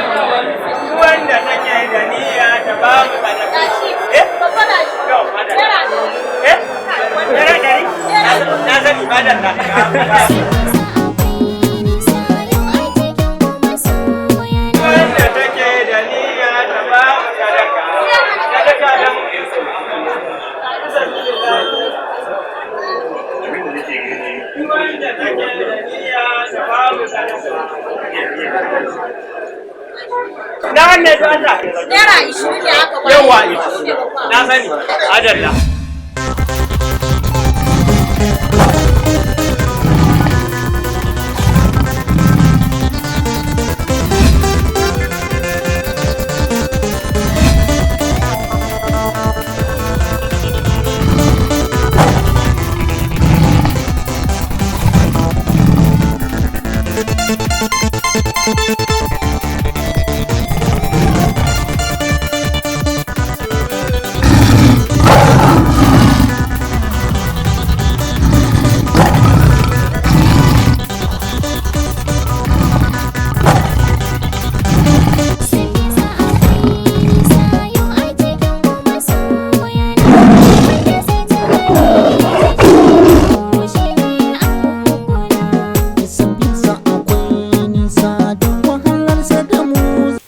Wanda take da niyya ta ba mu sadaka. Eh? To, madalla. Eh? Naira 100? Na sani, madalla. Wanda take da niyya ta ba mu sadaka. Sadaka da muke so. Wanda take da niyya ta ba mu sadaka. Na ne da Allah. Naira 20 ne aka bayar. Yawa, na sani, adalla.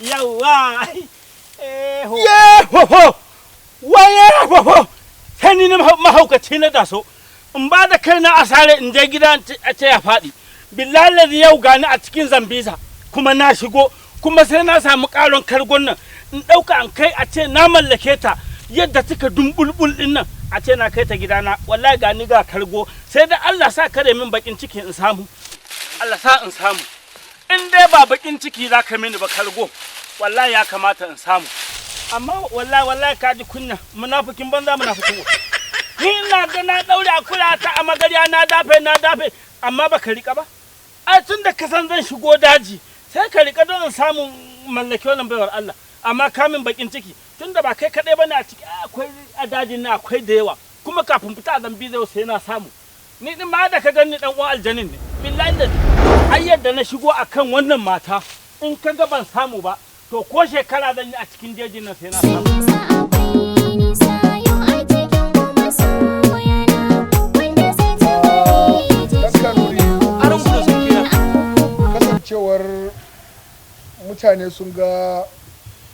Yawa. Ye ho ho. Waye ho ho. Sai ni mahaukaci na daso. In ba da kaina a sare in je gida a ce ya faɗi. Billahi lazi yau gani a cikin Zambisa kuma na shigo kuma sai na samu ƙaron kargon nan in ɗauka an kai a ce na mallake ta yadda suka dumbulbul ɗin nan a ce na kai ta gidana, wallahi gani ga kargo, sai da Allah sa kare min bakin ciki in samu. Allah sa in samu. In dai ba bakin ciki za ka mini ba kargo, wallahi ya kamata in samu. Amma wallahi wallahi ka ji kunya, munafikin banza, munafikin wofi. Ni ina ga na daure akula ta a magarya, na dafe na dafe, amma baka rika ba. Ai tun da ka san zan shigo daji sai ka rika don in samu mallaki wannan baiwar Allah. Amma kamin bakin ciki, tun da ba kai kadai bane a ciki, ai akwai a dajin na akwai da yawa. Kuma kafin fita a Zambi zai sai na samu. Ni din ma da ka gani dan uwan aljanin ne. Billahi da ai yadda na shigo akan wannan mata, in ka ga ban samu ba, to ko shekara zan yi a cikin jejin nan sai na samu. Dan Kanuri, Aron gudu sun kira. kasancewar mutane sun ga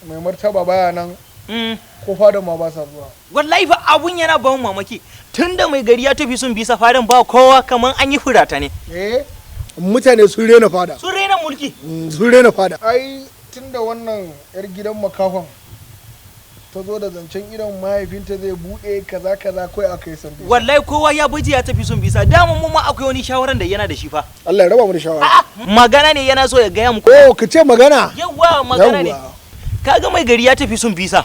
mai martaba baya nan, ko fadan ma ba sa zuwa. Wallahi fa abun yana ban mamaki. Tunda mai gari ya tafi sun bisa fadan ba kowa, kaman an yi furata ne. Eh, mutane sun rena fada. Sun rena mulki. Sun rena fada. Ai tunda wannan yar gidan makahon ta zo da zancen idan mahaifinta zai bude kaza kaza, kawai aka yi sambe. Wallahi kowa ya baje ya tafi sun bisa. Dama mu ma akwai wani shawaran da yana da shi fa. Allah ya raba mu da shawara. A'a, magana ne yana so ya gaya muku. Oh, ka ce magana. Yawwa, magana ne. Yawwa. Kaga mai gari ya tafi sun bisa.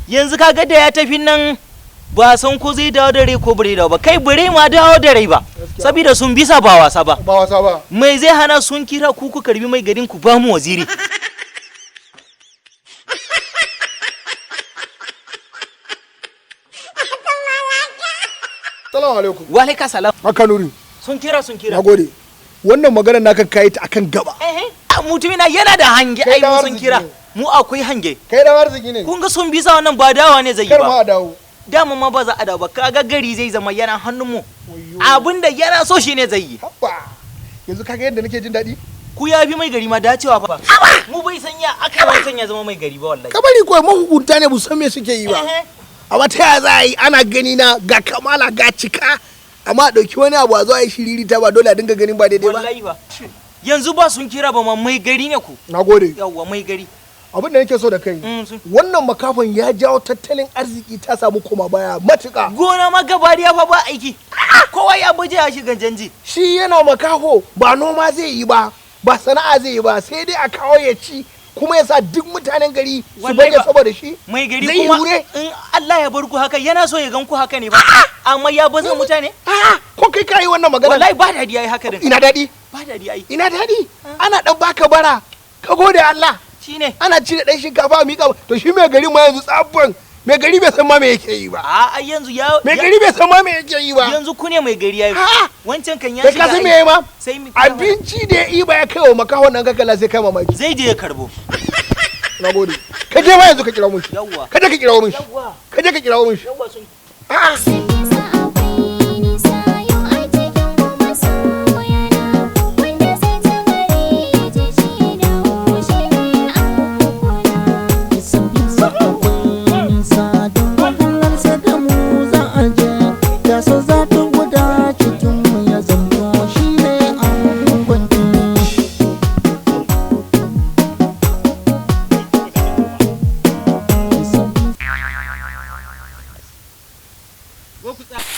Yanzu kaga da ya tafi nan ba san ko zai dawo da rai ko bare dawo ba. Kai bare ma dawo da rai ba. Saboda sun bisa ba wasa ba. Ba wasa ba. Mai zai hana sun kira ku ku karbi mai garin ku ba mu waziri. Salamu alaikum. Wa alaika salam. Haka Nuri. Sun kira, sun kira. Nagode. Wannan magana naka kai ta akan gaba. Mutumina yana da hange. Kai Ai dan mu sun arziki kira. ne. Mu akwai hange. Kai dan arziki ne. Kun ga sun bisa wannan ba dawa ne zai yi Kar ma ba. a dawo. Dama ma ba za a dawo ba. Kaga gari zai zama yana hannun mu. Wayyo. Abinda yana so shine zai yi. Habba. Yanzu kaga yadda nake jin daɗi? Ku ya fi mai gari ma dacewa fa. Mu bai san ya aka yi wancan ya zama mai gari ba wallahi. Ka bari kawai, mahukunta ne bu san me suke yi ba. Amma ta yaya za a yi ana gani na ga kamala ga cika, amma a ɗauki wani abu a zo a yi shiriri ta, ba dole a dinga ganin ba daidai ba. Wallahi ba. Yanzu ba sun kira ba ma, mai gari ne ku. Na gode. Yawwa, mai gari. Abin da nake so da kai, wannan makafan ya jawo tattalin arziki ta samu koma baya matuƙa. Gona ma gaba da fa ba aiki. Kowa ya baje ya shiga janji. Shi yana makaho, ba noma zai yi ba, ba sana'a zai yi ba, sai dai a kawo ya ci, kuma ya sa duk mutanen gari su Wallahi baje ba. saboda shi. Mai gari Zai yi kuma wure? in Allah ya bar ku haka, yana so ya gan ku haka ne ba. Amma ya baza mutane. Ko kai ka yi wannan magana? Wallahi ba dadi yayi haka din. Ina daɗi? Ba dadi ai. Ina daɗi? Ana ɗan baka bara, ka gode Allah. Shine. Ana cire ɗan shinkafa a miƙa, to shi mai gari ma yanzu tsabban Mai gari bai san ma me yake yi ba. A yanzu ya Mai gari bai san ma me yake yi ba. Yanzu ku ne mai gari yayi. Ha! Wancan kan ya Kai ka san me yayi ma? Sai mi Abinci da ya yi ba ya kai wa makahon nan kakala sai kai mamaki. Zai je ya karbo. Nagode. Ka je ma yanzu ka kira mun shi. Yawwa. Ka je ka kira mun shi. Yawwa. Ka je ka kira mun shi. Yawwa sun A'a.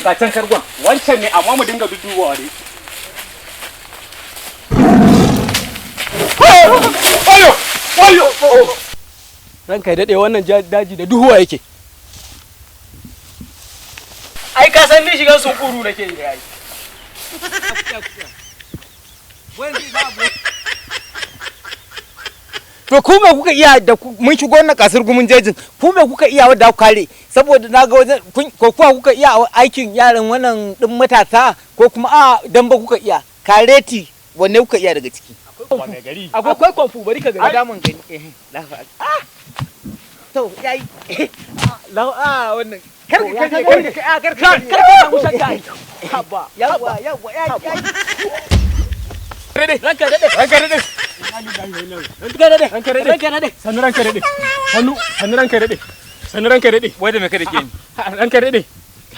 Ga can kargon wancan ne, amma mu dinga dudubawa ne. Ayo ayo, Ranka ya daɗe, wannan daji da duhuwa yake. Ai ka san ni shigan sunkuru nake yi ai. To, ku me kuka iya da mun shigo wannan kasar gumin jejin? Ku me kuka iya wadda ku kare? Saboda na ga wajen ko kuwa kuka iya aikin yaran wannan din matasa, ko kuma a damba kuka iya kareti, wanne kuka iya daga ciki? Mai gari. Akwai kwamfu, bari ka A gani. damun gani, eh lafa ah, to yayi lahu ah, wannan kar ka kar ka ah, kar ka Kar ka samu shakka. Haba. Yawa yawa, yayi yayi. Ranka ya daɗe. Ranka daɗe. Ranka ya daɗe. Ranka daɗe. Ranka ya daɗe. Sannu ranka daɗe. Sannu sannu ranka daɗe. Sannu ranka daɗe. Wai da me ka dake ni? Ranka daɗe.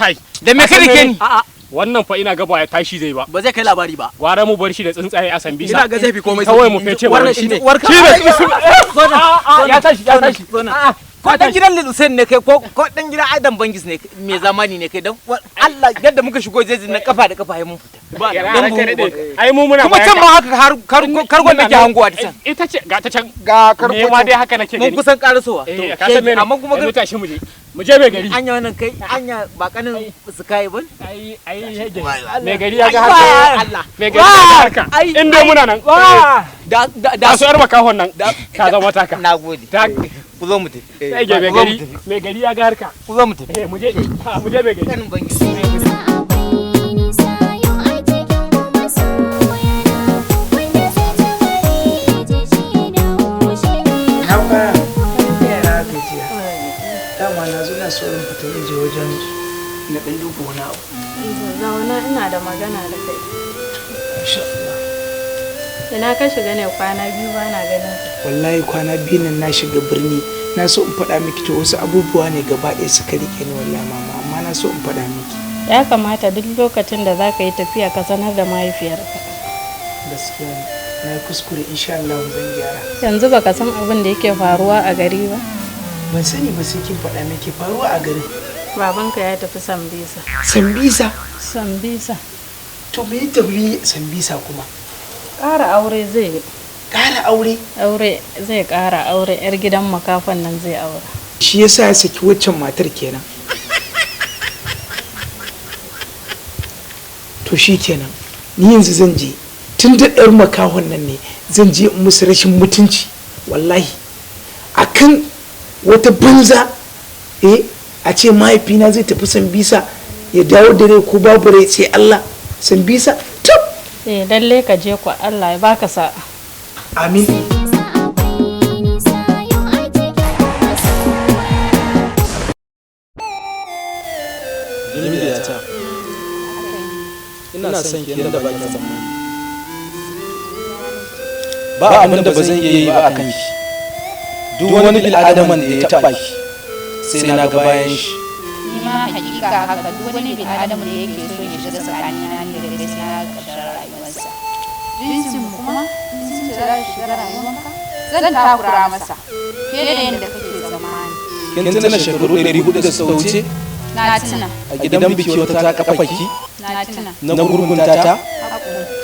Kai. Da me ka dake ni? A'a, Wannan fa ina ga ba ya tashi zai ba. ba zai kai labari ba. Gwara mu bar shi da tsuntsaye a Sambisa. Ina ga zai fi komai. Kawai mu fece mu Wannan bar shi. shine. Warka. Ya tashi, ya tashi. Ko dan gidan Lil Hussein ne kai, ko dan gidan Adam Bangis ne mai zamani ne kai? Dan Allah, yadda muka shigo jejin na kafa da kafa, ai mun fita. Ya Dan ranka buhu daɗe. uban. Ai mu muna Kuma bayan can ka. ma haka har kargon nake hangowa ta can. Ita ce ga ta can. Ga Ne ma dai haka nake Mun gani. kusan karasowa. Eh, ka san mene? Amma kuma Yanzu tashi mu je. Mu je mai gari. Anya wannan kai, anya ba kanin su kai ba. Ai ai hege. Mai gari ya ga harka. Allah. Mai gari ya ga harka. Ai, In dai muna nan. Da da Da su yar makahon nan. Ka zama taka. Nagode. Ta Ku zo mu tafi. hege mai Ku zo mu gari. tafi. Mai gari ya ga harka. Ku zo mu tafi. Eh, mu je. Ha, mu je mai gari. Kanin Bangis. Na fara yara gajiya. Dama na zo na so in fita in je wajen na ɗan duba wani abu. Zauna, ina da magana da kai. Insha Allah. Ina ka shiga ne kwana biyu ba na ganin ka? Wallahi kwana biyu nan na shiga birni. Na so in faɗa miki, to wasu abubuwa ne gaba ɗaya suka rike ni wallahi mama, amma na so in faɗa miki. Ya kamata duk lokacin da za ka yi tafiya ka sanar da mahaifiyarka. Gaskiya ne. Na yi kuskure, insha Allah zan gyara. Yanzu baka san abin da yake faruwa a gari ba? Ban sani ba, sai kin faɗa me ke faruwa a garin. Babanka ya tafi Sambisa. Sambisa. Sambisa. To me ya tafi Sambisa kuma? Ƙara aure zai yi. Ƙara aure. Aure zai ƙara aure, 'yar gidan makafan nan zai aura. Shi yasa ya saki waccan matar kenan. To shi kenan, ni yanzu zan je, tun da ɗar makahon nan ne, zan je in musu rashin mutunci wallahi akan wata banza. Eh, a ce mahaifina zai tafi Sambisa, ya dawo da rai ko babu rai sai Allah. Sambisa, tab. Eh, lalle ka je ku, Allah ya baka sa'a. Amin. Gimbiyata, ina son ki yadda ba ki tsammani. Ba abin da ba zan iya yi ba a kanki. Duk wani bil'adaman da ya taɓa ki, sai na ga bayan shi. Ni ma hakika haka, duk wani bil adamu da yake so ya shiga tsakanina ni da kai, sai na ga ƙarshen rayuwarsa. Jinsin mu kuma in sun ce za su shiga rayuwarka, zan takura masa fiye da yadda kake tsammani. Kin tuna shekaru 400 da suka wuce? Na tuna. A gidan biki wata ta kafa ki? Na tuna. Na gurgunta ta?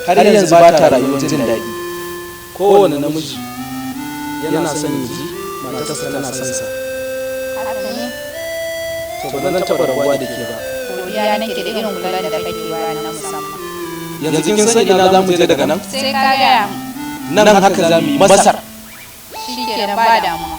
Har yanzu ba ta rayuwar jin daɗi. Kowane namiji yana son ya ji matarsa tana son sa. Haka ne. To, ba zan taɓa rabuwa da ke ba. Godiya nake da irin kula da kake bani na musamman. Yanzu kin san ina za mu je daga nan? Sai ka gaya mu. Nan haka za mu yi Masar. Shikenan, ba damuwa.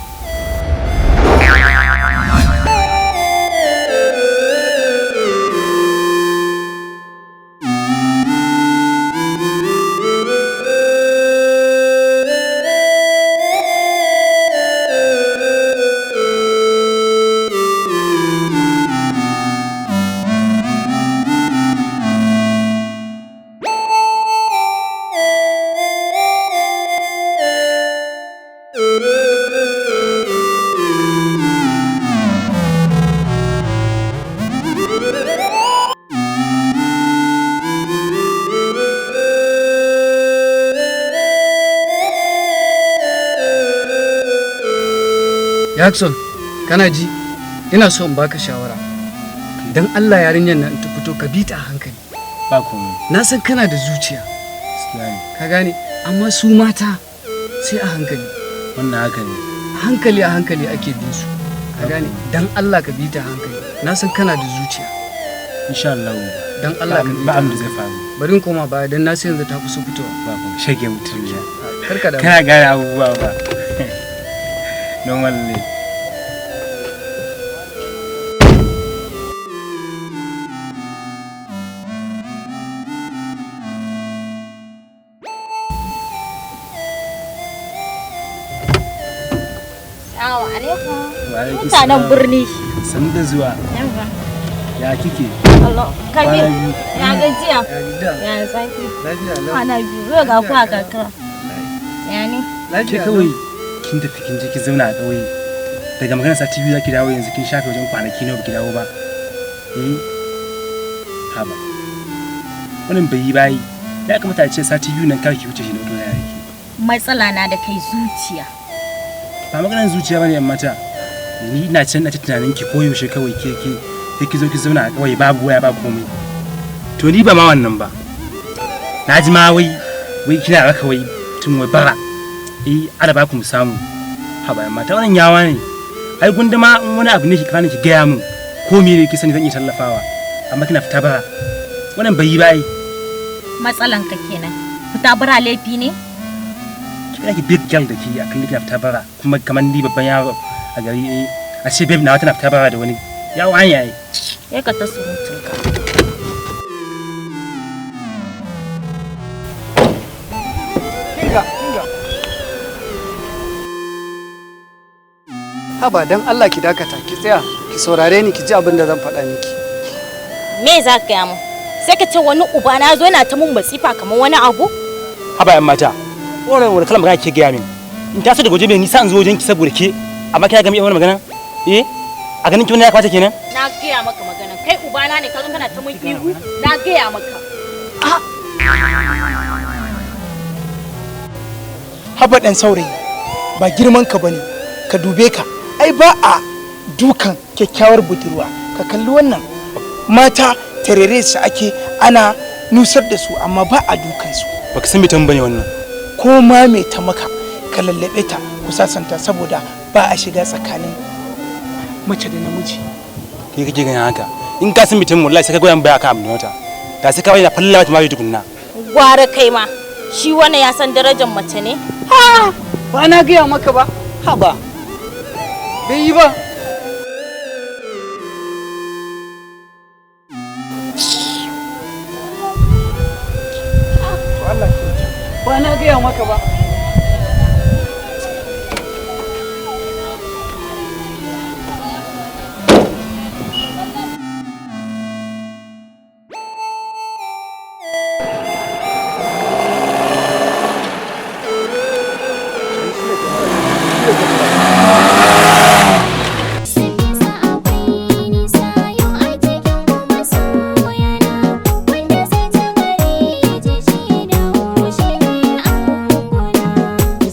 Jackson, kana ji? Ina so in baka shawara. Dan Allah yarinyar nan ta fito ka bi ta a hankali. Ba komai. Na san kana da zuciya. Gaskiya ne. Ka gane? Amma su mata sai a hankali. Wannan haka ne. A hankali a hankali ake bin su. Ka gane? Dan Allah ka bi ta a hankali. Na san kana da zuciya. Insha Allah. Dan Allah ka bi ba ta. abin da zai faru. Bari in koma baya dan na san yanzu ta kusa fitowa. Ba komai. Shage mutum ya. Kar ka damu. Kana gane abubuwa ba. Normal ne. Assalamu alaikum. Wa alaikum Mutanen salam. birni. Sannu da zuwa. Yawwa. Ya kike? Allah. Kabir. Kwana biyu. Ya gajiya. Ya zafi. Kwana biyu. Yau ga ku a kakara. Ya ne? Ke kawai kin tafi kin je ki zauna a ƙauye. Daga magana sati biyu zaki dawo, yanzu kin shafe wajen kwanaki nawa baki dawo ba. Eh? Haba. Wannan bai yi bayi. Ya kamata a ce sati biyu nan kawai ki wuce shi na wato yare ki. Matsala na da kai zuciya. Ba maganar zuciya bane yan mata. Ni ina can ina ta tunanin ki koyaushe kawai ke ke ke ki zo ki zauna a ƙauye babu waya ba komai. To ni ba ma wannan ba. Na ji ma wai wai kina raka wai tun wai bara. Eh, ana ba ku mu samu. Haba yan mata, wannan yawa ne. Ai gunduma in wani abu ne ki kana ki gaya min ko me ne ki sani zan iya tallafawa. Amma kina fita bara. Wannan bai yi ba ai. Matsalan ka kenan. Fita bara laifi ne? Kina ki big girl da ke a kan kina fita bara kuma kamar ni babban yaro a gari, eh, a ce babe nawa tana fita bara da wani. Yawa an yayi. Ya ka ta surutun ka. Kinga, kinga. Haba dan Allah ki dakata, ki tsaya ki saurare ni, ki ji abin da zan faɗa miki. Me za ka gaya min? Sai ka ce wani uba na zo yana ta mun masifa kamar wani abu? Haba yan mata. Wannan wani kalan magana ke gaya min? In taso daga waje mai nisa in zo wajen ki saboda ke, amma kina ga min wannan magana? Eh? A ganin ki wannan ya kamata kenan? Na gaya maka magana. Kai ubana ne ka zo kana ta mun ihu? Na gaya maka. Haba ɗan saurayi, ba girman ka bane, ka dube ka. Ai ba a dukan kyakkyawar budurwa. Ka kalli wannan mata, tarere su ake, ana nusar da su, amma ba a dukan su. Baka san me bane wannan. Ko ma me ta maka, ka lallabe ta ku sasanta, saboda ba a shiga tsakanin mace da namiji. Kai kake ganin haka. In ka san mutum, wallahi sai ka goyan baya ka amina wata. Da sai ka bayyana falla mata mari tukunna. Gwara kai ma. Shi wannan ya san darajar mace ne? Ha! Ba na gaya maka ba. Haba. Bai yi ba. To Allah kyauta. Ba na gaya maka ba.